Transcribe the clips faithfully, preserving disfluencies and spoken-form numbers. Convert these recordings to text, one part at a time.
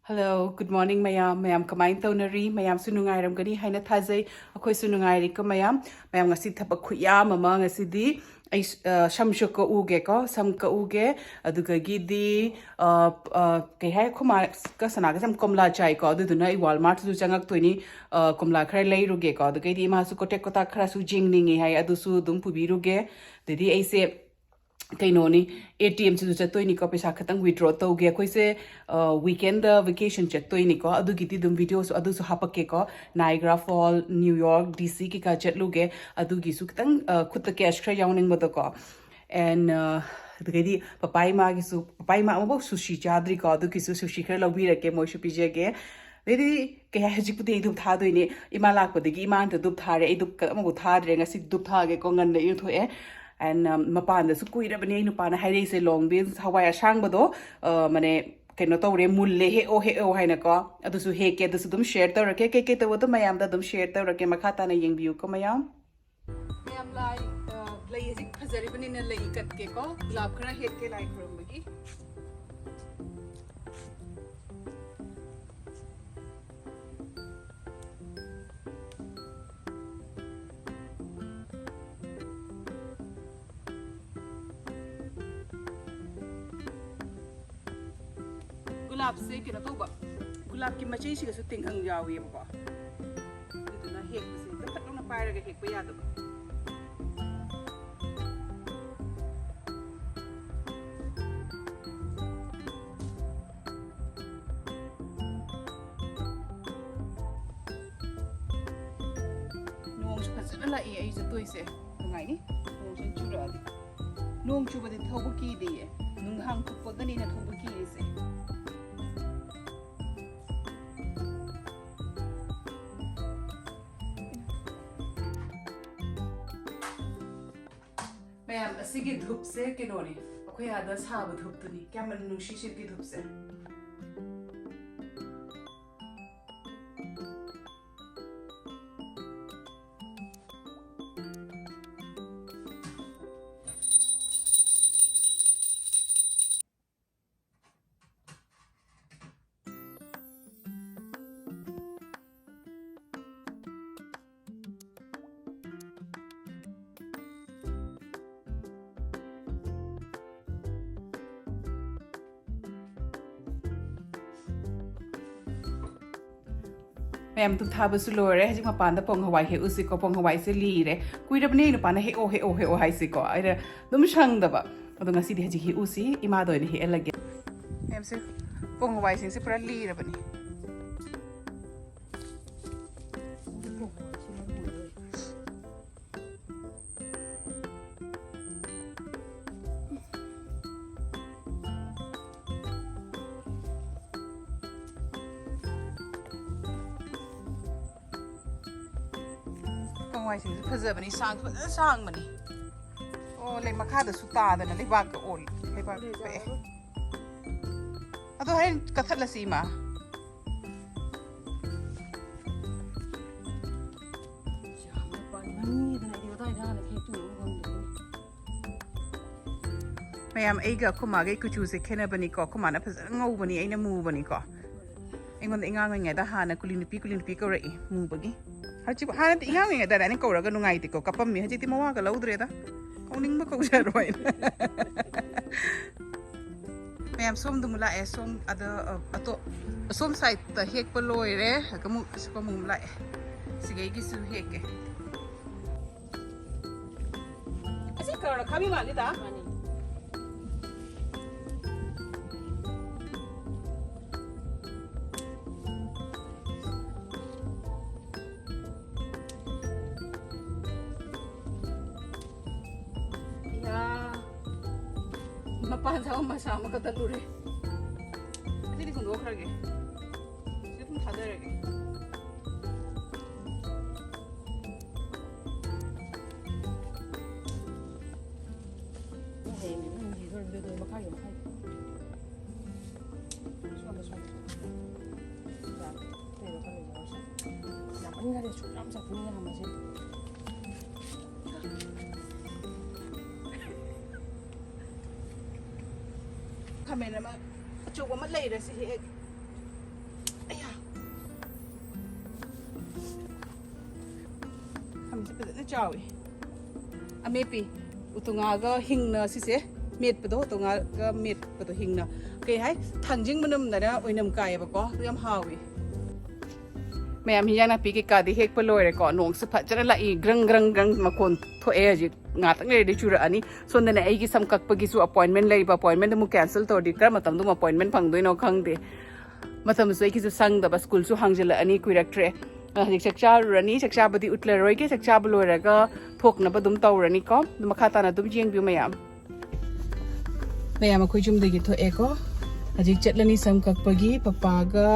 Hello, good morning ꯃꯌꯥꯝ꯫ ꯃꯌꯥꯝ ꯀꯃꯥꯏꯅ ꯇꯧꯅꯔꯤ? ꯃꯌꯥꯝꯁꯨ ꯅꯨꯡꯉꯥꯏꯔꯝꯒꯅꯤ ꯍꯥꯏꯅ ꯊꯥꯖꯩ꯫ ꯑꯩꯈꯣꯏꯁꯨ ꯅꯨꯡꯉꯥꯏꯔꯤꯀꯣ ꯃꯌꯥꯝ꯫ ꯃꯌꯥꯝ ꯉꯁꯤ ꯊꯕꯛ ꯈꯨꯌꯥꯝ ꯑꯃ ꯉꯁꯤꯗꯤ ꯑꯩ, ꯑ, ꯁꯝꯁꯨ ꯀꯛꯎꯒꯦꯀꯣ, ꯁꯝ ꯀꯛꯎꯒꯦ꯫ ꯑꯗꯨꯗꯒꯤꯗꯤ, ꯑ, ꯑ, ꯀꯩ ꯍꯥꯏ, ꯑꯩꯈꯣꯏ ꯃꯥꯒ ꯁꯅꯥꯒꯁꯦ ꯌꯥꯝ ꯀꯣꯝꯂꯥ ꯆꯥꯏꯀꯣ, ꯑꯗꯨꯗꯨꯅ ꯑꯩ Walmartꯁꯨ ꯆꯪꯉꯛꯇꯣꯏꯅꯤ, ꯑ, ꯀꯣꯝꯂꯥ ꯈꯔ ꯂꯩꯔꯨꯒꯦꯀꯣ꯫ ꯑꯗꯨꯗꯒꯤꯗꯤ ꯏꯃꯥꯁꯨ ꯀꯣꯇꯦꯛ ꯀꯣꯇꯥꯛ ꯈꯔꯁꯨ ꯌꯦꯡꯅꯤꯡꯉꯤ ꯍꯥꯏ, ꯑꯗꯨꯁꯨ ꯑꯗꯨꯝ ꯄꯨꯕꯤꯔꯨꯒꯦ꯫ ꯑꯗꯩꯗꯤ ꯑꯩꯁꯦ ꯀꯩꯅꯣꯅꯤ, ATMꯁꯤꯁꯨ ꯆꯠꯇꯣꯏꯅꯤꯀꯣ, ꯄꯩꯁꯥ ꯈꯤꯇꯪ withdraw ꯇꯧꯒꯦ꯫ ꯑꯩꯈꯣꯏꯁꯦ, ꯑ, weekendꯗ vacation ꯆꯠꯇꯣꯏꯅꯤꯀꯣ, ꯑꯗꯨꯒꯤꯗꯤ ꯑꯗꯨꯝ videoꯁꯨ ꯑꯗꯨꯁꯨ ꯍꯥꯄꯛꯀꯦꯀꯣ꯫ Niagara Falls, New York, DC ꯀꯩꯀꯥ ꯆꯠꯂꯨꯒꯦ, ꯑꯗꯨꯒꯤꯁꯨ ꯈꯤꯇꯪ, ꯑ, ꯈꯨꯠꯇ cash ꯈꯔ ꯌꯥꯎꯅꯤꯡꯕꯗꯣꯀꯣ꯫ And, ꯑ, ꯑꯗꯨꯗꯒꯤꯗꯤ ꯄꯄꯥ ꯏꯃꯥꯒꯤꯁꯨ, ꯄꯄꯥ ꯏꯃꯥ ꯑꯃꯐꯥꯎ sushi ꯆꯥꯗ꯭ꯔꯤꯀꯣ, ꯑꯗꯨꯒꯤꯁꯨ sushi ꯈꯔ ꯂꯧꯕꯤꯔꯛꯀꯦ, ꯃꯣꯏꯁꯨ ꯄꯤꯖꯒꯦ꯫ ꯑꯗꯩꯗꯤ ꯀꯩ ꯍꯥꯏ, ꯍꯧꯖꯤꯛꯄꯨꯗꯤ ꯑꯩ ꯙꯨꯞ ꯊꯥꯗꯣꯏꯅꯦ꯫ ꯏꯃꯥ ꯂꯥꯛꯄꯗꯒꯤ ꯏꯃꯥꯅ ꯙꯨꯞ ꯊꯥꯔꯦ, ꯑꯩ ꯙꯨꯞ ꯑꯃꯐꯥꯎ ꯊꯥꯗ꯭ꯔꯦ꯫ ꯉꯁꯤ ꯙꯨꯞ ꯊꯥꯒꯦꯀꯣ, ꯉꯟꯅ ꯏꯔꯨꯊꯣꯛꯑꯦ꯫ And, um, ꯃꯄꯥꯟꯗꯁꯨ ꯀꯨꯏꯔꯕꯅꯦ ꯑꯩ ꯅꯨꯄꯥꯅ ꯍꯥꯏꯔꯛꯏꯁꯦ, long beans ꯍꯋꯥꯏ ꯑꯁꯥꯡꯕꯗꯣ, ꯑ, ꯃꯅꯦ, ꯀꯩꯅꯣ ꯇꯧꯔꯦ, ꯃꯨꯜꯂꯦ, ꯍꯦꯛꯑꯣ, ꯍꯦꯛꯑꯣ ꯍꯥꯏꯅꯀꯣ꯫ ꯑꯗꯨꯁꯨ ꯍꯦꯛꯀꯦ, ꯑꯗꯨꯁꯨ ꯑꯗꯨꯝ share ꯇꯧꯔꯛꯀꯦ꯫ ꯀꯩꯀꯩ ꯇꯧꯕꯗꯣ ꯃꯌꯥꯝꯗ ꯑꯗꯨꯝ share ꯇꯧꯔꯛꯀꯦ꯫ ꯃꯈꯥ ꯇꯥꯅ ꯌꯦꯡꯕꯤꯌꯨꯀꯣ ꯃꯌꯥꯝ꯫ ꯃꯌꯥꯝ ꯂꯥꯏ, ꯑ, ꯂꯩ ꯍꯧꯖꯤꯛ ꯐꯖꯔꯤꯕꯅꯤꯅ ꯂꯩ ꯀꯠꯀꯦꯀꯣ꯫ ꯒꯨꯂꯥꯞ ꯈꯔ ꯍꯦꯛꯀꯦ ꯂꯥꯏ ꯈꯨꯔꯨꯝꯕꯒꯤ꯫ ꯒꯨꯂꯥꯞꯁꯦ ꯀꯩꯅꯣ ꯇꯧꯕ, ꯒꯨꯂꯥꯞꯀꯤ ꯃꯆꯩꯁꯤꯒꯁꯨ ꯇꯤꯡꯈꯪ ꯌꯥꯎꯋꯦꯕꯀꯣ, ꯑꯗꯨꯗꯨꯅ ꯍꯦꯛꯄꯁꯦ ꯍꯦꯛꯇ ꯐꯠ ꯂꯥꯎꯅ ꯄꯥꯏꯔꯒ ꯍꯦꯛꯄ ꯌꯥꯗꯕ꯫ ꯅꯣꯡꯁꯨ ꯐꯖꯅ ꯂꯥꯛꯑꯦ ꯑꯩ ꯆꯠꯇꯣꯏꯁꯦ꯫ ꯅꯨꯡꯉꯥꯏꯅꯤ ꯅꯣꯡꯁꯦ ꯆꯨꯔꯛꯑꯗꯤ꯫ ꯅꯣꯡ ꯆꯨꯕꯗꯤ ꯊꯧꯕ ꯀꯤꯗꯦꯌꯦ, ꯅꯨꯡꯍꯥꯡ ꯈꯨꯛꯄꯒꯅꯤꯅ ꯊꯧꯕ ꯀꯤꯔꯤꯁꯦ꯫ ꯃꯌꯥꯝ, ꯑꯁꯤꯒꯤ ꯙꯨꯞꯁꯦ ꯀꯩꯅꯣꯅꯦ, ꯑꯩꯈꯣꯏ ꯑꯥꯗ ꯁꯥꯕ ꯙꯨꯞꯇꯨꯅꯤ꯫ ꯀꯌꯥꯝ ꯅꯨꯡꯁꯤ ꯁꯤꯒꯤ ꯙꯨꯞꯁꯦ꯫ ꯃꯌꯥꯝ ꯙꯨꯞ ꯊꯥꯕꯁꯨ ꯂꯣꯏꯔꯦ꯫ ꯍꯧꯖꯤꯛ ꯃꯄꯥꯟꯗ ꯄꯣꯡ ꯍꯋꯥꯏ ꯍꯦꯛꯎꯁꯤꯀꯣ꯫ ꯄꯣꯡ ꯍꯋꯥꯏꯁꯦ ꯂꯤꯔꯦ꯫ ꯀꯨꯏꯔꯕꯅꯦ ꯑꯩ ꯅꯨꯄꯥꯅ "ꯍꯦꯛꯑꯣ, ꯍꯦꯛꯑꯣ, ꯍꯦꯛꯑꯣ" ꯍꯥꯏꯁꯤꯀꯣ꯫ ꯑꯩꯅ ꯑꯗꯨꯝ ꯁꯪꯗꯕ꯫ ꯑꯗꯣ ꯉꯁꯤꯗꯤ ꯍꯧꯖꯤꯛ ꯍꯦꯛꯎꯁꯤ꯫ ꯏꯃꯥꯗ ꯑꯣꯏꯅ ꯍꯦꯛꯍꯜꯂꯒꯦ꯫ ꯃꯌꯥꯝꯁꯦ, ꯄꯣꯡ ꯍꯋꯥꯏꯁꯤꯡꯁꯦ ꯄꯨꯔꯥ ꯂꯤꯔꯕꯅꯤ꯫ ꯄꯣꯡ ꯍꯋꯥꯏꯁꯤꯡꯁꯦ ꯐꯖꯕꯅꯤ, ꯁꯥꯡꯁꯨ ꯐꯖꯅ ꯁꯥꯡꯕꯅꯤ꯫ ꯑꯣ, ꯂꯩ ꯃꯈꯥꯗꯁꯨ ꯇꯥꯗꯅ ꯂꯩꯕꯥꯛꯀ ꯑꯣꯜꯂꯤ, ꯂꯩꯕꯥꯛ ꯄꯛꯑꯦ꯫ ꯑꯗꯣ ꯍꯣꯔꯦꯟ ꯀꯛꯊꯠꯂꯁꯤ, ꯏꯃꯥ꯫ ꯃꯌꯥꯝ, ꯑꯩꯒ ꯑꯩꯈꯣꯏ ꯃꯥꯒ ꯀꯨꯆꯨꯁꯦ ꯈꯦꯠꯅꯕꯅꯤꯀꯣ꯫ ꯑꯩꯈꯣꯏ ꯃꯥꯅ ꯐꯖꯅ ꯉꯧꯕꯅꯤ, ꯑꯩꯅ ꯃꯨꯕꯅꯤꯀꯣ꯫ ꯑꯩꯉꯣꯟꯗ ꯑꯉꯥꯡ ꯑꯣꯏꯔꯤꯉꯩꯗ ꯍꯥꯟꯅ ꯀꯨꯂꯤ ꯅꯨꯄꯤ, ꯀꯨꯂꯤ ꯅꯨꯄꯤ ꯀꯧꯔꯛꯏ, ꯃꯨꯕꯒꯤ꯫ ꯍꯧꯖꯤꯛ, ꯍꯥꯟꯅꯗꯤ ꯑꯉꯥꯡ ꯑꯣꯏꯔꯤꯉꯩꯗ ꯑꯗꯨꯃꯥꯏꯅ ꯀꯧꯔꯒ ꯅꯨꯡꯉꯥꯏꯇꯦꯀꯣ, ꯀꯞꯄꯝꯃꯤ꯫ ꯍꯧꯖꯤꯛꯇꯤ ꯃꯋꯥꯒ ꯂꯧꯗ꯭ꯔꯦꯗ, ꯀꯧꯅꯤꯡꯕ ꯀꯧꯖꯔꯣꯏꯅ꯫ ꯃꯌꯥꯝ, ꯁꯣꯝꯗ ꯑꯃꯨꯛ ꯂꯥꯛꯑꯦ꯫ ꯁꯣꯝ, ꯑꯗ, ꯑ, ꯑꯇꯣ-, ꯑꯁꯣꯝ ꯁꯥꯏꯗꯠꯇ ꯍꯦꯛꯄ ꯂꯣꯏꯔꯦ꯫ ꯑꯗꯨꯒ ꯑꯃꯨꯛ ꯁꯤꯀꯣ ꯑꯃꯨꯛ ꯂꯥꯛꯑꯦ꯫ ꯁꯤꯒꯩꯒꯤꯁꯨ ꯍꯦꯛꯀꯦ꯫ ꯑꯁꯤ ꯀꯔꯣꯅ ꯈꯥꯕꯤ ꯃꯥꯜꯂꯤꯗ꯫ ꯃꯥꯅꯤ꯫ ꯏꯌꯥ, ꯃꯄꯥꯟ ꯁꯥꯕ ꯃꯁꯥ ꯑꯃ ꯀꯛꯊꯠꯂꯨꯔꯦ꯫ ꯑꯁꯤꯗꯤ ꯍꯨꯟꯗꯣꯛꯈ꯭ꯔꯒꯦ꯫ ꯁꯤꯗ ꯑꯗꯨꯝ ꯊꯥꯗꯔꯒꯦ꯫ ꯍꯌꯦꯡ ꯅꯪꯒꯤ ꯃꯈꯥꯒꯤ, ꯃꯈꯥꯒꯤ꯫ ꯁꯣꯝꯗ, ꯁꯣꯝꯗ꯫ ꯌꯥꯔꯦ꯫ ꯑꯇꯩꯗꯣ ꯈꯔ ꯂꯩꯖꯔꯁꯤ꯫ ꯌꯥꯝꯃꯟꯈꯔꯦ, ꯁꯨꯛ ꯌꯥꯝ ꯆꯥꯎꯈꯠꯅꯤꯡꯉꯦ ꯍꯥꯏꯕꯁꯦ꯫ ꯈꯥꯃꯦꯟ ꯑꯃ ꯑꯆꯧꯕ ꯑꯃ ꯂꯩꯔꯦ, ꯁꯤ ꯍꯦꯛ꯫ ꯑꯌꯥ꯫ ꯈꯥꯃꯦꯟꯁꯦ ꯐꯖꯅ ꯆꯥꯎꯋꯤ꯫ ꯑꯃꯦꯠꯄꯤ꯫ ꯎꯇꯣꯡꯉꯥꯒ ꯍꯤꯡꯅ ꯁꯤꯁꯦ ꯃꯦꯠꯄꯗꯣ, ꯎꯇꯣꯡꯉꯥꯒ ꯃꯦꯠꯄꯗꯣ ꯍꯤꯡꯅ꯫ ꯀꯩ ꯍꯥꯏ? ꯊꯥꯡꯖꯤꯡ ꯃꯅꯝꯗꯅ ꯑꯣꯏꯅꯝ ꯀꯥꯏꯌꯦꯕꯀꯣ꯫ ꯑꯗꯨ ꯌꯥꯝ ꯍꯥꯎꯋꯤ꯫ ꯃꯌꯥꯝ ꯍꯤꯟꯖꯥꯡ ꯅꯥꯄꯤ ꯀꯩꯀꯥꯗꯤ ꯍꯦꯛꯄ ꯂꯣꯏꯔꯦꯀꯣ꯫ ꯅꯣꯡꯁꯨ ꯐꯖꯅ ꯂꯥꯛꯏ, ꯒ꯭ꯔꯪ ꯒ꯭ꯔꯪ ꯒ꯭ꯔꯪ ꯃꯈꯣꯟ ꯊꯣꯛꯑꯦ ꯍꯧꯖꯤꯛ꯫ ꯉꯥꯛꯇꯪ ꯂꯩꯔꯗꯤ ꯆꯨꯔꯛꯑꯅꯤ꯫ ꯁꯣꯝꯗꯅ ꯑꯩꯒꯤ ꯁꯝ ꯀꯛꯄꯒꯤꯁꯨ ꯑꯦꯄꯣꯏꯟꯃꯦꯟ ꯂꯩꯕ, ꯑꯦꯄꯣꯏꯟꯃꯦꯟꯗꯨ ꯑꯃꯨꯛ ꯀꯦꯟꯁꯦꯜ ꯇꯧꯔꯗꯤ ꯀꯔꯝꯕ ꯃꯇꯝꯗ ꯑꯃꯨꯛ ꯑꯦꯄꯣꯏꯟꯃꯦꯟ ꯐꯪꯗꯣꯏꯅꯣ ꯈꯪꯗꯦ꯫ ꯃꯇꯝꯁꯨ ꯑꯩꯒꯤꯁꯨ ꯁꯪꯗꯕ, ꯁ꯭ꯀꯨꯜꯁꯨ ꯍꯥꯡꯖꯤꯜꯂꯛꯑꯅꯤ, ꯀꯨꯏꯔꯛꯇ꯭ꯔꯦ꯫ ꯍꯧꯖꯤꯛ ꯆꯥꯛ ꯆꯥꯔꯨꯔꯅꯤ, ꯆꯥꯛ ꯆꯥꯕꯗꯤ ꯎꯠꯂꯔꯣꯏꯒꯦ, ꯆꯥꯛ ꯆꯥꯕ ꯂꯣꯏꯔꯒ ꯊꯣꯛꯅꯕ ꯑꯗꯨꯝ ꯇꯧꯔꯅꯤꯀꯣ꯫ ꯑꯗꯨ ꯃꯈꯥ ꯇꯥꯅ ꯑꯗꯨꯝ ꯌꯦꯡꯕꯤꯌꯨ ꯃꯌꯥꯝ꯫ ꯃꯌꯥꯝ ꯑꯩꯈꯣꯏ ꯌꯨꯝꯗꯒꯤ ꯊꯣꯛꯑꯦꯀꯣ꯫ ꯍꯧꯖꯤꯛ ꯆꯠꯂꯅꯤ ꯁꯝ ꯀꯛꯄꯒꯤ꯫ ꯄꯄꯥꯒ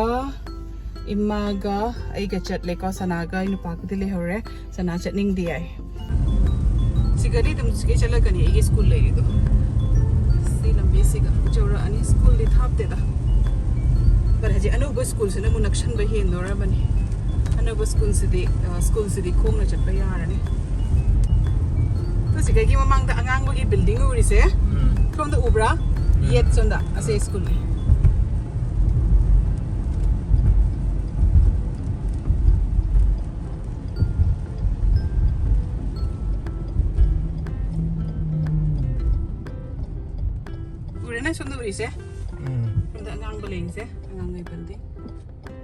ꯏꯃꯥꯒ ꯑꯩꯒ ꯆꯠꯂꯦꯀꯣ꯫ ꯁꯅꯥꯒ ꯑꯩ ꯅꯨꯄꯥꯒꯗꯤ ꯂꯩꯍꯧꯔꯦ꯫ ꯁꯅꯥ ꯆꯠꯅꯤꯡꯗꯦ ꯍꯥꯏ꯫ ꯁꯤꯒꯗꯤ ꯑꯗꯨꯝ ꯁꯤꯒꯩ ꯆꯠꯂꯛꯀꯅꯤ ꯑꯩꯒꯤ ꯁ꯭ꯀꯨꯜ ꯂꯩꯔꯤꯗꯣ꯫ ꯁꯤ ꯂꯝꯕꯤꯁꯤꯒ ꯌꯧꯔꯛꯑꯅꯤ꯫ ꯁ꯭ꯀꯨꯜꯗꯤ ꯊꯥꯞꯇꯦꯗ꯫ But ꯍꯧꯖꯤꯛ ꯑꯅꯧꯕ ꯁ꯭ꯀꯨꯜꯁꯤꯅ ꯑꯃꯨꯛ ꯅꯛꯁꯟꯕ ꯍꯦꯟꯗꯣꯔꯕꯅꯤ꯫ ꯑꯅꯧꯕ ꯁ꯭ꯀꯨꯜꯁꯤꯗꯤ, ꯑ, ꯁ꯭ꯀꯨꯜꯁꯤꯗꯤ ꯈꯣꯡꯅ ꯆꯠꯄ ꯌꯥꯔꯅꯤ꯫ ꯑꯗꯣ ꯁꯤꯗꯒꯤ ꯃꯃꯥꯡꯗ ꯑꯉꯥꯡꯕꯒꯤ ꯕꯤꯜꯗꯤꯡ ꯎꯔꯤꯁꯦ, ꯎꯝ꯫ ꯁꯣꯝꯗ ꯎꯕ꯭ꯔꯥ? ꯎꯝ꯫ ꯌꯦꯠ ꯁꯣꯝꯗ, ꯑꯁꯦ ꯁ꯭ꯀꯨꯜꯅꯤ꯫ ꯎꯔꯦꯅ ꯁꯣꯝꯗ ꯎꯔꯤꯁꯦ? ꯎꯝ꯫ ꯁꯣꯝꯗ ꯑꯉꯥꯡꯕ ꯂꯩꯔꯤꯁꯦ, ꯑꯉꯥꯡꯕꯒꯤ ꯕꯤꯜꯗꯤꯡ꯫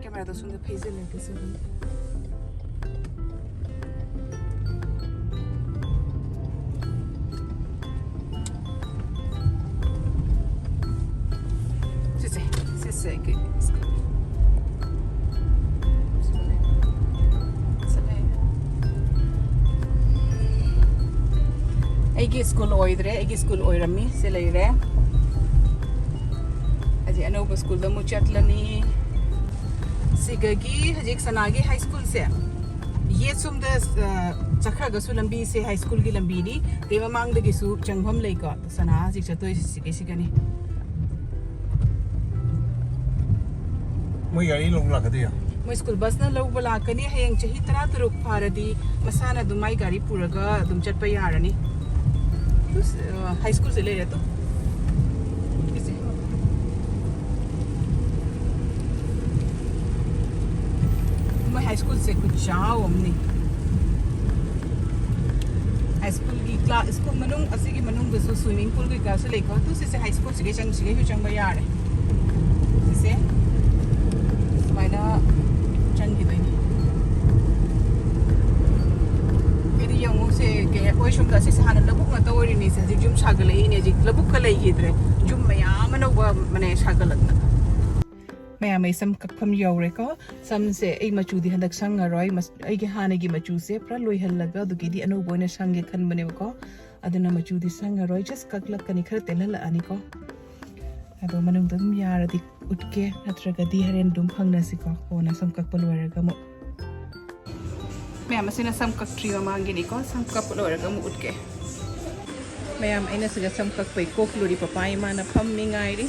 ꯀꯦꯃꯦꯔꯥꯗꯣ ꯁꯣꯝꯗ ꯐꯩꯖꯤꯜꯂꯒꯦ ꯁꯤꯗꯤ꯫ ꯁꯤꯁꯦ, ꯁꯤꯁꯦ ꯑꯩꯒꯤ ꯁ꯭ꯀꯨꯜ꯫ ꯁꯤꯗ ꯂꯩ꯫ ꯑꯩꯒꯤ ꯁ꯭ꯀꯨꯜ ꯑꯣꯏꯗ꯭ꯔꯦ, ꯑꯩꯒꯤ ꯁ꯭ꯀꯨꯜ ꯑꯣꯏꯔꯝꯃꯤ꯫ ꯁꯤ ꯂꯩꯔꯦ꯫ ꯍꯧꯖꯤꯛ ꯑꯅꯧꯕ ꯁ꯭ꯀꯨꯜꯗ ꯑꯃꯨꯛ ꯆꯠꯂꯅꯤ꯫ ꯁꯤꯗꯒꯤ ꯍꯧꯖꯤꯛ ꯁꯅꯥꯒꯤ ꯍꯥꯏ ꯁ꯭ꯀꯨꯜꯁꯦ ꯌꯦꯠ ꯁꯣꯝꯗ, ꯑ, ꯆꯠꯈ꯭ꯔꯒꯁꯨ ꯂꯝꯕꯤꯁꯦ ꯍꯥꯏ ꯁ꯭ꯀꯨꯜꯒꯤ ꯂꯝꯕꯤꯅꯤ꯫ ꯑꯗꯩ ꯃꯃꯥꯡꯗꯒꯤꯁꯨ ꯆꯪꯐꯝ ꯂꯩꯀꯣ꯫ ꯁꯅꯥ ꯍꯧꯖꯤꯛ ꯆꯠꯇꯣꯏꯁꯦ ꯁꯤꯒꯩ ꯁꯤꯒꯅꯤ꯫ ꯃꯣꯏ ꯒꯥꯔꯤ ꯂꯧꯕ ꯂꯥꯛꯀꯗꯣꯏꯔꯣ? ꯃꯣꯏ ꯁ꯭ꯀꯨꯜ ꯕꯁꯅ ꯂꯧꯕ ꯂꯥꯛꯀꯅꯤ꯫ ꯍꯌꯦꯡ ꯆꯍꯤ ꯇꯔꯥꯇꯔꯨꯛ ꯐꯥꯔꯗꯤ ꯃꯁꯥꯅ ꯑꯗꯨꯝ ꯃꯥꯏ ꯒꯥꯔꯤ ꯄꯨꯔꯒ ꯑꯗꯨꯝ ꯆꯠꯄ ꯌꯥꯔꯅꯤ꯫ ꯑꯗꯨ, ꯑ, ꯍꯥꯏ ꯁ꯭ꯀꯨꯜꯁꯦ ꯂꯩꯔꯦ ꯑꯗꯨ꯫ ꯁꯤꯁꯦ꯫ ꯃꯣꯏ ꯍꯥꯏ ꯁ꯭ꯀꯨꯜꯁꯦ ꯈꯨꯆꯥꯎ ꯑꯃꯅꯤ꯫ ꯍꯥꯏ ꯁ꯭ꯀꯨꯜꯒꯤ ꯀ꯭ꯂꯥꯁ, ꯁ꯭ꯀꯨꯜ ꯃꯅꯨꯡ, ꯑꯁꯤꯒꯤ ꯃꯅꯨꯡꯗꯁꯨ ꯁ꯭ꯋꯤꯃꯤꯡ ꯄꯨꯜ ꯀꯩꯀꯥꯁꯨ ꯂꯩꯀꯣ꯫ ꯑꯗꯨ ꯁꯤꯁꯦ ꯍꯥꯏ ꯁ꯭ꯀꯨꯜꯁꯤꯒꯩ ꯆꯪ-, ꯁꯤꯒꯩꯁꯨ ꯆꯪꯕ ꯌꯥꯔꯦ꯫ ꯁꯤꯁꯦ ꯁꯨꯃꯥꯏꯅ ꯆꯪꯈꯤꯗꯣꯏꯅꯤ꯫ ꯁꯥꯒꯠꯂꯛꯏꯅꯦ ꯍꯧꯖꯤꯛ꯫ ꯂꯧꯕꯨꯛꯀ ꯂꯩꯈꯤꯗ꯭ꯔꯦ꯫ ꯌꯨꯝ ꯃꯌꯥꯝ ꯑꯅꯧꯕ ꯃꯅꯦ ꯁꯥꯒꯠꯂꯛꯅ꯫ ꯃꯌꯥꯝ, ꯑꯩ ꯁꯝ ꯀꯛꯐꯝ ꯌꯧꯔꯦꯀꯣ꯫ ꯁꯝꯁꯦ ꯑꯩ ꯃꯆꯨꯗꯤ ꯍꯟꯗꯛ ꯁꯪꯉꯔꯣꯏ꯫ ꯃꯁ-, ꯑꯩꯒꯤ ꯍꯥꯟꯅꯒꯤ ꯃꯆꯨꯁꯦ ꯄꯨꯔꯥ ꯂꯣꯏꯍꯜꯂꯒ ꯑꯗꯨꯒꯤꯗꯤ ꯑꯅꯧꯕ ꯑꯣꯏꯅ ꯁꯪꯒꯦ ꯈꯟꯕꯅꯦꯕꯀꯣ꯫ ꯑꯗꯨꯅ ꯃꯆꯨꯗꯤ ꯁꯪꯉꯔꯣꯏ, just ꯀꯛꯂꯛꯀꯅꯤ, ꯈꯔ ꯇꯦꯜꯍꯜꯂꯛꯑꯅꯤꯀꯣ꯫ ꯑꯗꯣ ꯃꯅꯨꯡꯗ ꯑꯗꯨꯝ ꯌꯥꯔꯗꯤ ꯎꯠꯀꯦ, ꯅꯠꯇ꯭ꯔꯒꯗꯤ ꯍꯣꯔꯦꯟ ꯑꯗꯨꯝ ꯐꯪꯅꯁꯤꯀꯣ, ꯀꯣꯟꯅ ꯁꯝ ꯀꯛꯄ ꯂꯣꯏꯔꯒ ꯑꯃꯨꯛ꯫ ꯃꯌꯥꯝ, ꯑꯁꯤꯅ ꯁꯝ ꯀꯛꯇ꯭ꯔꯤ ꯃꯃꯥꯡꯒꯤꯅꯤꯀꯣ, ꯁꯝ ꯀꯛꯄ ꯂꯣꯏꯔꯒ ꯑꯃꯨꯛ ꯎꯠꯀꯦ꯫ ꯃꯌꯥꯝ, ꯑꯩꯅ ꯁꯤꯗ ꯁꯝ ꯀꯛꯄꯩ ꯀꯣꯛꯂꯨꯔꯤ꯫ ꯄꯄꯥ ꯏꯃꯥꯅ ꯐꯝꯃꯤ ꯉꯥꯏꯔꯤ꯫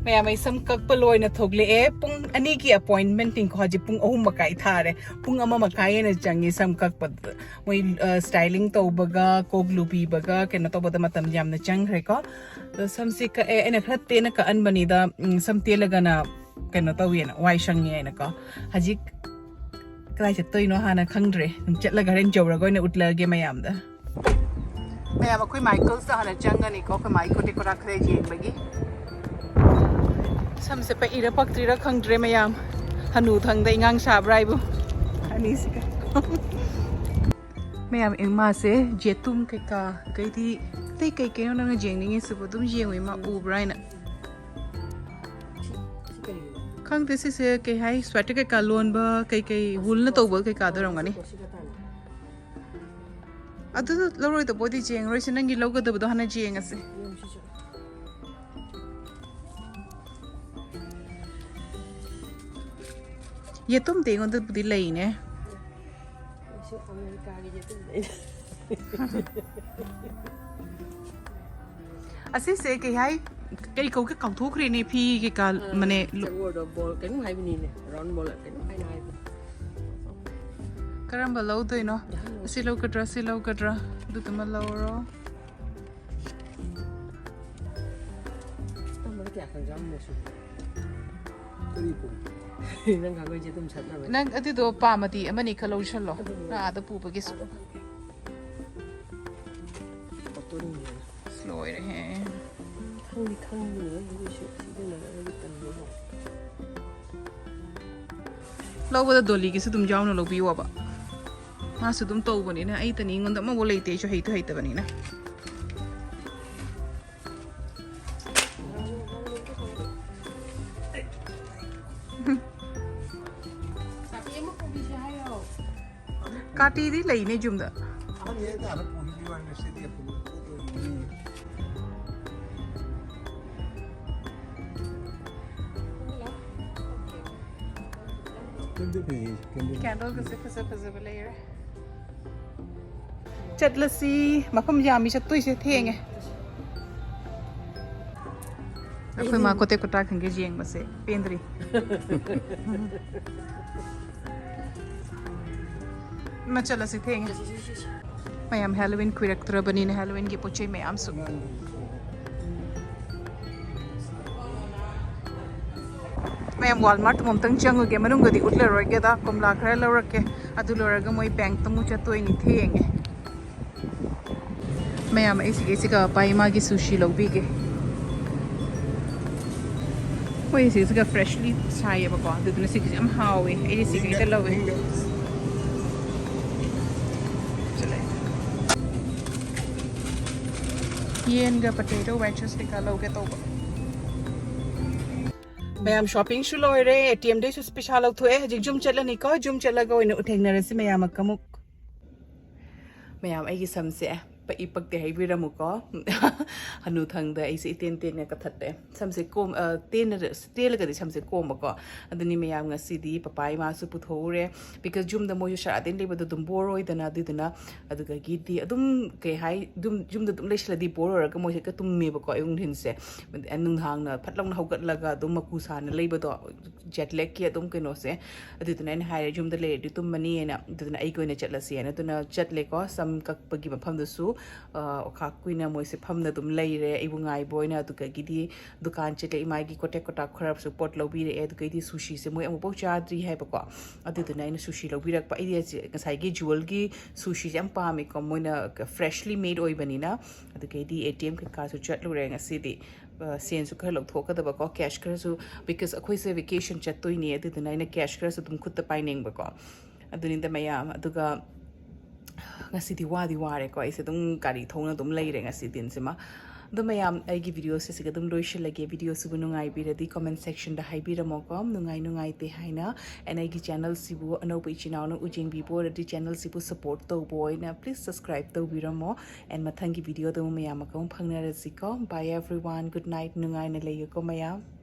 ꯃꯌꯥꯝ, ꯑꯩ ꯁꯝ ꯀꯛꯄ ꯂꯣꯏꯅ ꯊꯣꯛꯂꯛꯑꯦ꯫ ꯄꯨꯡ ꯑꯅꯤꯒꯤ ꯑꯦꯄꯣꯏꯟꯃꯦꯟꯠꯅꯤꯀꯣ, ꯍꯧꯖꯤꯛ ꯄꯨꯡ ꯑꯍꯨꯝ ꯃꯈꯥꯏ ꯊꯥꯔꯦ꯫ ꯄꯨꯡ ꯑꯃ ꯃꯈꯥꯏ ꯍꯦꯟꯅ ꯆꯪꯉꯤ ꯁꯝ ꯀꯛꯄꯗ꯫ ꯃꯣꯏ, ꯑ, ꯁ꯭ꯇꯥꯏꯂꯤꯡ ꯇꯧꯕꯒ, ꯀꯣꯛ ꯂꯨꯕꯤꯕꯒ, ꯀꯩꯅꯣ ꯇꯧꯕꯗ ꯃꯇꯝ ꯌꯥꯝꯅ ꯆꯪꯈ꯭ꯔꯦꯀꯣ꯫ ꯑꯗꯣ ꯁꯝꯁꯤ ꯀꯛꯑꯦ꯫ ꯑꯩꯅ ꯈꯔ ꯇꯦꯟꯅ ꯀꯛꯍꯟꯕꯅꯤꯗ, ꯎꯝ, ꯁꯝ ꯇꯦꯜꯂꯒꯅ ꯀꯩꯅꯣ ꯇꯧꯋꯦꯅ, ꯋꯥꯏ ꯁꯪꯉꯦ ꯍꯥꯏꯅꯀꯣ꯫ ꯍꯧꯖꯤꯛ ꯀꯗꯥꯏ ꯆꯠꯇꯣꯏꯅꯣ ꯍꯥꯟꯅ ꯈꯪꯗ꯭ꯔꯦ꯫ ꯑꯗꯨꯝ ꯆꯠꯂꯒ ꯍꯣꯔꯦꯟ ꯌꯧꯔꯒ ꯑꯣꯏꯅ ꯎꯠꯂꯛꯑꯒꯦ ꯃꯌꯥꯝꯗ꯫ ꯃꯌꯥꯝ, ꯑꯩꯈꯣꯏ ꯃꯥꯏꯀꯜꯁꯇ ꯍꯥꯟꯅ ꯆꯪꯒꯅꯤꯀꯣ, ꯑꯩꯈꯣꯏ ꯃꯥꯏ ꯀꯣꯇꯦ ꯀꯣꯔꯥ ꯈꯔ ꯌꯦꯡꯕꯒꯤ꯫ ꯁꯝꯁꯦ ꯄꯛꯏꯔ ꯄꯛꯇ꯭ꯔꯤꯔ ꯈꯪꯗ꯭ꯔꯦ ꯃꯌꯥꯝ꯫ ꯍꯅꯨ ꯊꯪꯗ ꯏꯉꯥꯡ ꯁꯥꯕ꯭ꯔꯥ ꯍꯥꯏꯕꯨ꯫ ꯑꯅꯤꯁꯤꯒ꯫ ꯃꯌꯥꯝ, ꯏꯃꯥꯁꯦ ꯖꯦꯇꯨꯝ ꯀꯩꯀꯥ, ꯀꯩꯗꯤ ꯑꯇꯩ ꯀꯩ ꯀꯩꯅꯣ ꯅꯪꯅ ꯌꯦꯡꯅꯤꯡꯉꯤꯁꯤꯕꯨ ꯑꯗꯨꯝ ꯌꯦꯡꯉꯨ ꯏꯃꯥ, ꯎꯕ꯭ꯔꯥ ꯍꯥꯏꯅ꯫ ꯈꯪꯗꯦ, ꯁꯤꯁꯦ ꯀꯩ ꯍꯥꯏ, ꯁ꯭ꯋꯦꯇꯔ ꯀꯩꯀꯥ ꯂꯣꯟꯕ, ꯀꯩ ꯀꯩ ꯋꯨꯜꯅ ꯇꯧꯕ ꯀꯩꯀꯥꯗ ꯑꯣꯏꯔꯝꯒꯅꯤ꯫ ꯑꯗꯨ ꯂꯧꯔꯣꯏꯗꯕ ꯑꯣꯏꯗꯤ ꯌꯦꯡꯉꯔꯣꯏꯁꯦ, ꯅꯪꯒꯤ ꯂꯧꯒꯗꯕꯗꯣ ꯍꯥꯟꯅ ꯌꯦꯡꯉꯁꯦ꯫ ꯌꯦꯇꯨꯝꯗꯤ ꯑꯩꯉꯣꯟꯗꯕꯨꯗꯤ ꯂꯩꯅꯦ꯫ ꯑꯩꯁꯨ ꯑꯃꯦꯔꯤꯀꯥꯒꯤ ꯌꯦꯇꯨꯝ ꯂꯩ꯫ ꯑꯁꯤꯁꯦ ꯀꯩ ꯍꯥꯏ, ꯀꯩ ꯀꯧꯒꯦ ꯀꯥꯎꯊꯣꯛꯈ꯭ꯔꯦꯅꯦ, ꯐꯤ ꯀꯩꯀꯥ, ꯑꯥ, ꯃꯅꯦ, ꯂꯨ- ꯆꯒꯣꯜꯗꯣ ꯕꯣꯜ ꯀꯩꯅꯣꯝ ꯍꯥꯏꯕꯅꯤꯅꯦ, ꯔꯥꯎꯟ ꯕꯣꯜ ꯀꯩꯅꯣꯝ ꯍꯥꯏꯅ ꯍꯥꯏꯕꯅꯤ꯫ ꯀꯔꯝꯕ ꯂꯧꯗꯣꯏꯅꯣ? ꯑꯁꯤ ꯂꯧꯒꯗ꯭ꯔꯥ, ꯁꯤ ꯂꯧꯒꯗ꯭ꯔꯥ? ꯑꯗꯨꯗꯨꯃ ꯂꯧꯔꯣ꯫ ꯑꯃꯗ ꯀꯌꯥ ꯈꯪꯖꯝ ꯃꯣꯁꯨ? ꯅꯪ ꯈꯥꯡꯉꯣꯏꯁꯦ ꯑꯗꯨꯝ ꯁꯠꯅꯕ꯫ ꯅꯪ ꯑꯗꯨꯗꯣ ꯄꯥꯝꯃꯗꯤ ꯑꯃꯅꯤ ꯈꯔ ꯂꯧꯁꯜꯂꯣ꯫ ꯅꯪ ꯑꯥꯗ ꯄꯨꯕꯒꯤꯁꯨ꯫ ꯀꯣꯇꯟꯒꯤ꯫ ꯑꯁ, ꯂꯣꯏꯔꯦꯍꯦ꯫ ꯈꯪꯗꯤ ꯈꯪꯉꯤꯅꯦ, ꯑꯗꯨꯏꯁꯨ ꯁꯤꯖꯤꯟꯅꯔꯒꯗꯤ ꯇꯟꯕ ꯑꯃ꯫ ꯂꯧꯕꯗ ꯗꯣꯂꯤꯒꯤꯁꯨ ꯑꯗꯨꯝ ꯌꯥꯎꯅ ꯂꯧꯕꯤꯌꯣꯕ꯫ ꯃꯥꯁꯨ ꯑꯗꯨꯝ ꯇꯧꯕꯅꯤꯅ ꯑꯩꯇꯅꯤ ꯑꯩꯉꯣꯟꯗ ꯑꯃꯐꯥꯎ ꯂꯩꯇꯦ, ꯑꯩꯁꯨ ꯍꯩꯇ ꯍꯩꯇꯕꯅꯤꯅ꯫ ꯀꯥꯇꯤꯗꯤ ꯂꯩꯅꯦ ꯌꯨꯝꯗ꯫ ꯀꯦꯟꯗꯜꯒꯁꯦ ꯐꯖ ꯐꯖꯕ ꯂꯩꯔꯦ꯫ ꯆꯠꯂꯁꯤ꯫ ꯃꯐꯝ ꯌꯥꯝꯃꯤ ꯆꯠꯇꯣꯏꯁꯦ, ꯊꯦꯡꯉꯦ꯫ ꯑꯩꯈꯣꯏ ꯃꯥ ꯀꯣꯇꯦꯛ ꯀꯣꯇꯥꯛ ꯈꯪꯒꯦ ꯌꯦꯡꯕꯁꯦ ꯄꯦꯟꯗ꯭ꯔꯤ꯫ ꯃ ꯆꯠꯂꯁꯤ, ꯊꯦꯡꯉꯦ꯫ ꯃꯌꯥꯝ ꯍꯦꯂꯣꯋꯤꯟ ꯀꯨꯏꯔꯛꯇ꯭ꯔꯕꯅꯤꯅ ꯍꯦꯂꯣꯋꯤꯟꯒꯤ ꯄꯣꯠ ꯆꯩ ꯃꯌꯥꯝꯁꯨ꯫ ꯃꯌꯥꯝ ꯋꯥꯜꯃꯥꯔꯠ ꯑꯃꯨꯛꯇꯪ ꯆꯪꯉꯨꯒꯦ, ꯃꯅꯨꯡꯗꯗꯤ ꯎꯠꯂꯔꯣꯏꯒꯦꯗ, ꯀꯣꯝꯂꯥ ꯈꯔ ꯂꯧꯔꯛꯀꯦ꯫ ꯑꯗꯨ ꯂꯣꯏꯔꯒ ꯃꯣꯏ ꯕꯦꯡꯛꯇ ꯑꯃꯨꯛ ꯆꯠꯇꯣꯏꯅꯤ, ꯊꯦꯡꯉꯦ꯫ ꯃꯌꯥꯝ ꯑꯩ ꯁꯤꯒꯩꯁꯤꯒ ꯄꯥꯏ ꯃꯥꯒꯤ ꯁꯨꯁꯤ ꯂꯧꯕꯤꯒꯦ꯫ ꯃꯣꯏ ꯁꯤꯒꯩꯁꯤꯒ ꯐ꯭ꯔꯦꯁꯂꯤ ꯁꯥꯏꯌꯦꯕꯀꯣ, ꯑꯗꯨꯗꯨꯅ ꯁꯤꯒꯤꯁꯦ ꯌꯥꯝ ꯍꯥꯎꯋꯦ, ꯑꯩꯗꯤ ꯁꯤꯒꯩꯗ ꯂꯧꯋꯦ꯫ ꯌꯦꯟꯒ ꯄꯣꯇꯦꯇꯣ ꯋꯦꯗꯖꯦꯁ ꯀꯩꯀꯥ ꯂꯧꯒꯦ ꯇꯧꯕ꯫ ꯃꯌꯥꯝ ꯁꯣꯄꯤꯡꯁꯨ ꯂꯣꯏꯔꯦ, ꯑꯦ ꯇꯤ ꯑꯦꯝꯗꯩꯁꯨ ꯄꯩꯁꯥ ꯂꯧꯊꯣꯛꯑꯦ꯫ ꯍꯧꯖꯤꯛ ꯌꯨꯝ ꯆꯠꯂꯅꯤꯀꯣ, ꯌꯨꯝ ꯆꯠꯂꯒ ꯑꯣꯏꯅ ꯊꯦꯡꯅꯔꯁꯤ ꯃꯌꯥꯝ ꯑꯃꯨꯛ꯫ ꯃꯌꯥꯝ ꯑꯩꯒꯤ ꯁꯝꯁꯦ ꯄꯛꯏ ꯄꯛꯇꯦ ꯍꯥꯏꯕꯤꯔꯝꯃꯨꯀꯣ꯫ ꯍꯅꯨꯊꯪꯗ ꯑꯩꯁꯦ ꯏꯇꯦꯟ ꯇꯦꯟꯅ ꯀꯛꯊꯠꯂꯦ꯫ ꯁꯝꯁꯦ ꯀꯣꯝ-, ꯑ, ꯇꯦꯟꯅ-, ꯇꯦꯜꯂꯒꯗꯤ ꯁꯝꯁꯦ ꯀꯣꯝꯕꯀꯣ꯫ ꯑꯗꯨꯅꯤ ꯃꯌꯥꯝ ꯉꯁꯤꯗꯤ ꯄꯄꯥ ꯏꯃꯥꯁꯨ ꯄꯨꯊꯣꯛꯎꯔꯦ꯫ Because ꯌꯨꯝꯗ ꯃꯣꯏꯁꯨ ꯁꯔꯥꯗꯦꯟ ꯂꯩꯕꯗꯣ ꯑꯗꯨꯝ ꯕꯣꯔ ꯑꯣꯏꯗꯅ, ꯑꯗꯨꯗꯨꯅ ꯑꯗꯨꯗꯒꯤꯗꯤ ꯑꯗꯨꯝ ꯀꯩ ꯍꯥꯏ, ꯑꯗꯨꯝ ꯌꯨꯝꯗ ꯑꯗꯨꯝ ꯂꯩꯁꯤꯜꯂꯗꯤ ꯕꯣꯔ ꯑꯣꯏꯔꯒ ꯃꯣꯏꯁꯦ ꯍꯦꯛꯇ ꯇꯨꯝꯃꯦꯕꯀꯣ ꯑꯌꯨꯛ ꯅꯨꯡꯊꯤꯟꯁꯦ꯫ ꯅꯨꯡꯗꯥꯡꯅ ꯐꯠ ꯂꯥꯎꯅ ꯍꯧꯒꯠꯂꯒ ꯑꯗꯨꯝ ꯃꯀꯨ ꯁꯥꯅ ꯂꯩꯕꯗꯣ, ꯖꯦꯠ ꯂꯦꯒꯀꯤ ꯑꯗꯨꯝ ꯀꯩꯅꯣꯁꯦ꯫ ꯑꯗꯨꯗꯨꯅ ꯑꯩꯅ ꯍꯥꯏꯔꯦ ꯌꯨꯝꯗ ꯂꯩꯔꯗꯤ ꯇꯨꯝꯃꯅꯤꯅ, ꯑꯗꯨꯗꯨꯅ ꯑꯩꯒꯤ ꯑꯣꯏꯅ ꯆꯠꯂꯁꯦꯅ꯫ ꯑꯗꯨꯅ ꯆꯠꯂꯦꯀꯣ ꯁꯝ ꯀꯛꯄꯒꯤ ꯃꯐꯝꯗꯨꯁꯨ꯫ ꯑꯣꯈꯥꯛ ꯀꯨꯏꯅ ꯃꯣꯏꯁꯦ ꯐꯝꯅ ꯑꯗꯨꯝ ꯂꯩꯔꯦ ꯑꯩꯕꯨ ꯉꯥꯏꯕ ꯑꯣꯏꯅ꯫ ꯑꯗꯨꯗꯒꯤꯗꯤ ꯗꯨꯀꯥꯟ ꯆꯠꯂꯦ, ꯏꯃꯥꯒꯤ ꯀꯣꯇꯦꯛ ꯀꯣꯇꯥꯛ ꯈꯔꯁꯨ ꯄꯣꯠ ꯂꯧꯕꯤꯔꯛꯑꯦ꯫ ꯑꯗꯨꯒꯩꯗꯤ ꯁꯨꯁꯤꯁꯦ ꯃꯣꯏ ꯑꯃꯨꯛꯐꯥꯎ ꯆꯥꯗ꯭ꯔꯤ ꯍꯥꯏꯕꯀꯣ꯫ ꯑꯗꯨꯗꯨꯅ ꯑꯩꯅ ꯁꯨꯁꯤ ꯂꯧꯕꯤꯔꯛꯄ꯫ ꯑꯩꯗꯤ ꯉꯁꯥꯏꯒꯤ ꯖꯨꯋꯦꯜꯒꯤ ꯁꯨꯁꯤꯁꯦ ꯌꯥꯝ ꯄꯥꯝꯃꯦꯀꯣ, ꯃꯣꯏꯅ freshly made ꯑꯣꯏꯕꯅꯤꯅ꯫ ꯑꯗꯨꯗꯒꯤꯗꯤ ꯑꯦ ꯇꯤ ꯑꯦꯝ ꯀꯩꯀꯥꯁꯨ ꯆꯠꯂꯨꯔꯦ ꯉꯁꯤꯗꯤ꯫ ꯁꯦꯟꯁꯨ ꯈꯔ ꯂꯧꯊꯣꯛꯀꯗꯕꯀꯣ, ꯀꯦꯁ ꯈꯔꯁꯨ, because ꯑꯩꯈꯣꯏꯁꯦ ꯚꯦꯀꯦꯁꯟ ꯆꯠꯇꯣꯏꯅꯦ꯫ ꯑꯗꯨꯗꯨꯅ ꯑꯩꯅ ꯀꯦꯁ ꯈꯔꯁꯨ ꯑꯗꯨꯝ ꯈꯨꯠꯇ ꯄꯥꯏꯅꯤꯡꯕꯀꯣ꯫ ꯑꯗꯨꯅꯤꯗ ꯃꯌꯥꯝ꯫ ꯑꯗꯨꯒ ꯉꯁꯤꯗꯤ ꯋꯥꯗꯤ ꯋꯥꯔꯦꯀꯣ, ꯑꯩꯁꯦ ꯑꯗꯨꯝ ꯒꯥꯔꯤ ꯊꯧꯅ ꯑꯗꯨꯝ ꯂꯩꯔꯦ ꯉꯁꯤ ꯗꯤꯟꯁꯤꯃ꯫ ꯑꯗꯣ ꯃꯌꯥꯝ, ꯑꯩꯒꯤ ꯚꯤꯗꯤꯑꯣꯁꯦ ꯁꯤꯒ ꯑꯗꯨꯝ ꯂꯣꯏꯁꯤꯜꯂꯒꯦ꯫ ꯚꯤꯗꯤꯑꯣꯁꯤꯕꯨ ꯅꯨꯡꯉꯥꯏꯕꯤꯔꯗꯤ comment sectionꯗ ꯍꯥꯏꯕꯤꯔꯝꯃꯣꯀꯣ, ꯅꯨꯡꯉꯥꯏ ꯅꯨꯡꯉꯥꯏꯇꯦ ꯍꯥꯏꯅ꯫ And ꯑꯩꯒꯤ ꯆꯦꯅꯦꯜꯁꯤꯕꯨ ꯑꯅꯧꯕ ꯏꯆꯤꯟ ꯏꯅꯥꯎꯅ ꯎꯖꯦꯡꯕꯤꯕ ꯑꯣꯏꯔꯗꯤ ꯆꯦꯅꯦꯜꯁꯤꯕꯨ ꯁꯄꯣꯔꯠ ꯇꯧꯕ ꯑꯣꯏꯅ please subscribe ꯇꯧꯕꯤꯔꯝꯃꯣ꯫ And ꯃꯊꯪꯒꯤ ꯚꯤꯗꯤꯑꯣꯗ ꯑꯃꯨꯛ ꯃꯌꯥꯝ ꯑꯃꯒ ꯑꯃꯨꯛ ꯐꯪꯅꯔꯁꯤꯀꯣ꯫ Bye everyone, good night, ꯅꯨꯡꯉꯥꯏꯅ ꯂꯩꯌꯨꯀꯣ ꯃꯌꯥꯝ꯫